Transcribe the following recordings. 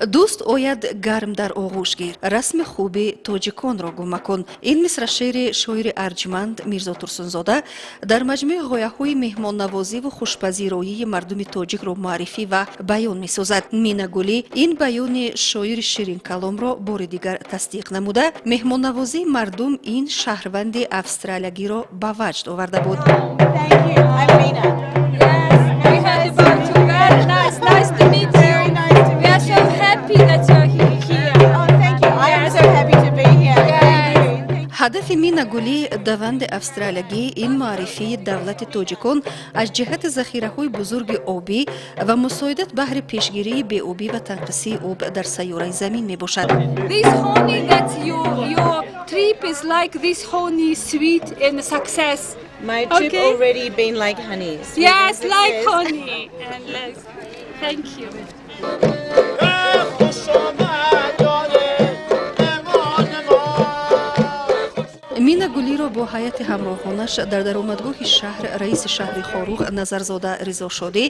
Дӯст ояд, гарм дар оғӯш гир, расми хуби тоҷиконро гум макун. Ин мисрашери шоири арҷманд Мирзо Турсунзода дар маҷмӯи ғояҳои меҳмоннавозиву хушпазироии мардуми тоҷикро муаррифӣ ва баён месозад. Мина Гулӣ ин баёни шоири ширинкаломро бори дигар тасдиқ намуда, меҳмоннавозии мардум ин шаҳрванди австралиягиро ба ваҷд оварда буд. Thank you. I'm Mina. Yes, we heard about you. Very nice. Nice to meet you. Very nice to We meet are so you. happy that you're here. Oh, thank you. I am so happy to be here. Thank you. Thank Ҳадафи Мина Гулӣ, даванди австралиягӣ, ин муаррифии давлати тоҷикон аз ҷиҳати захираҳои бузурги обӣ ва мусоидат баҳри пешгирии беобӣ ва танқисии об дар сайёраи Замин мебошад. This honey that you your trip is like this honey, sweet and success. My trip already been like honey. Sweet Yes, and like success. Honey. And like, thank you. خوش آمد داره مهمان ما. Мина Гулиро бо ҳайати ҳамроҳонаш дар даромадгоҳи шаҳр раиси шаҳри Хоруғ Назарзода Ризошодӣ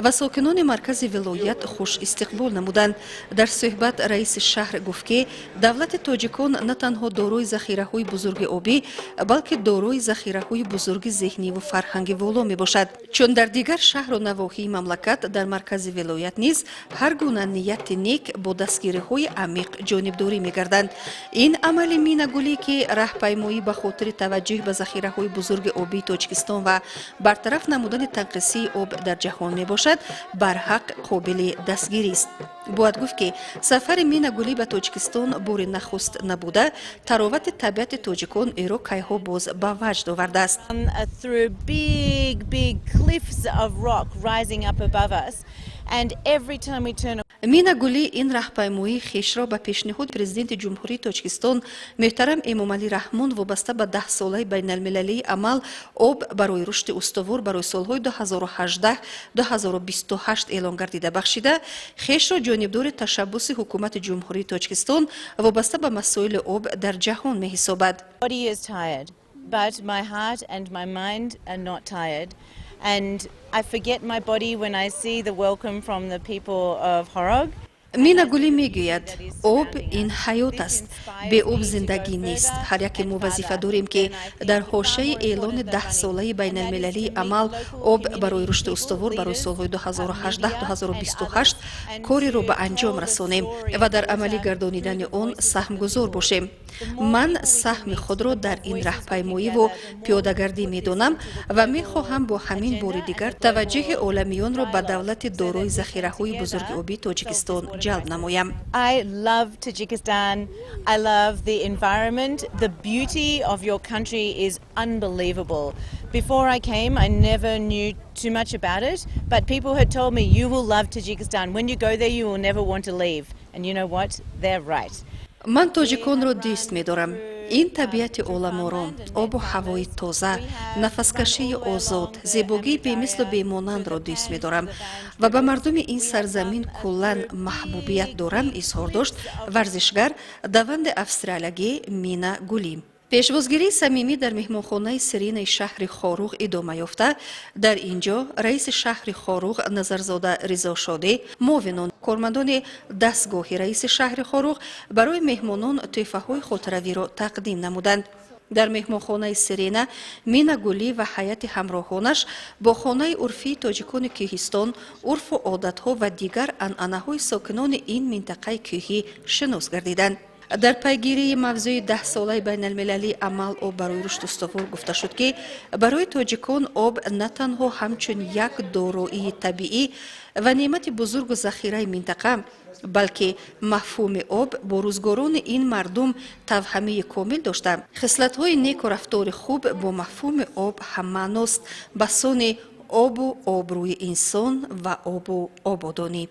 ва сокинони маркази вилоят хуш истиқбол намуданд. Дар суҳбат раиси шаҳр гуфт, ки давлати тоҷикон на танҳо дорои захираҳои бузурги обӣ, балки дорои захираҳои бузурги зеҳниву фарҳанги воло мебошад, чун дар дигар шаҳру навоҳии мамлакат, дар маркази вилоят низ ҳар гуна нияти нек бо дастгириҳои амиқ ҷонибдорӣ мегарданд. Ин амали Мина Гулӣ, ки раҳпаймоӣ ба хотири таваҷҷӯҳ ба захираҳои бузурги обии Тоҷикистон ва бартараф намудани танқисии об дар ҷаҳон мебошад, барҳақ қобили дастгирист. Бояд гуфт, ки сафари Мина Гулӣ ба Тоҷикистон бори нахуст набуда, таровати табиати тоҷикон ӯро кайҳо боз ба ваҷд овардааст. Through big, big cliffs of rock rising up above us. And every time we turn Мина Гулӣ ин раҳпаймоии хешро ба пешниҳоди Президенти Ҷумҳурии Тоҷикистон муҳтарам Эмомалӣ Раҳмон вобаста ба 10-солаи байналмилалии амал «Об барои рушди устувор» барои солҳои 2018-2028 эълон гардида бахшида, хешро ҷонибдори ташаббуси ҳукумати Ҷумҳурии Тоҷикистон вобаста ба масоили об дар ҷаҳон меҳисобад. Body is tired, but my heart and my mind are not tired. And I forget my body when I see the welcome from the people of Khorog. Мина Гулӣ мегӯяд: «Об ин ҳаёт аст, беоб зиндагӣ нест. Ҳар яке мо вазифа дорем, ки дар ҳошияи эълони 10-солаи байналмилалии амал «Об барои рушди устувор» барои солҳои 2018-2028 кореро ба анҷом расонем ва дар амалӣ гардонидани он саҳмгузор бошем. Ман саҳми худро дар ин раҳпаймоиву пиёдагардӣ медонам ва мехоҳам бо ҳамин бори дигар таваҷҷӯҳи оламиёнро ба давлати дорои захираҳои бузурги обии Тоҷикистон ҷалб намоям.» I love Tajikistan. I love the environment. The beauty of your country is unbelievable. Before I came, I never knew too much about it, but people had told me, "You will love Tajikistan. When you go there, you will never want to leave." And you know what? They're right. Ман тоҷиконро дӯст медорам. Ин табиати оламором, обу ҳавои тоза, нафаскашии озод, зебогии бемислу бемонандро дӯст медорам ва ба мардуми ин сарзамин куллан маҳбубият дорам, изҳор дошт варзишгар, даванди австралиягӣ Мина Гулӣ. Пешвозгирии самимӣ дар меҳмонхонаи Серинаи шаҳри Хоруғ идома ёфта, дар ин ҷо раиси шаҳри Хоруғ Назарзода Ризошодӣ, муовинон, кормандони дастгоҳи раиси шаҳри Хоруғ барои меҳмонон тӯҳфаҳои хотиравиро тақдим намуданд. Дар меҳмонхонаи Серена Мина Гулӣ ва ҳайати ҳамроҳонаш бо хонаи урфии тоҷикони кӯҳистон, урфу одатҳо ва дигар анъанаҳои сокинони ин минтақаи кӯҳӣ шинос гардиданд. Дар пайгирии мавзӯи 10-солаи байналмилалии амал «Об барои рушд устувор» гуфта шуд, ки барои тоҷикон об на танҳо ҳамчун як дороии табиӣ ва неъмати бузургу захираи минтақа, балки мафҳуми об бо рӯзгорони ин мардум тавҳамии комил дошта, хислатҳои неку рафтори хуб бо мафҳуми об ҳаммаъност, басони обу обрӯи инсон ва обу ободонӣ.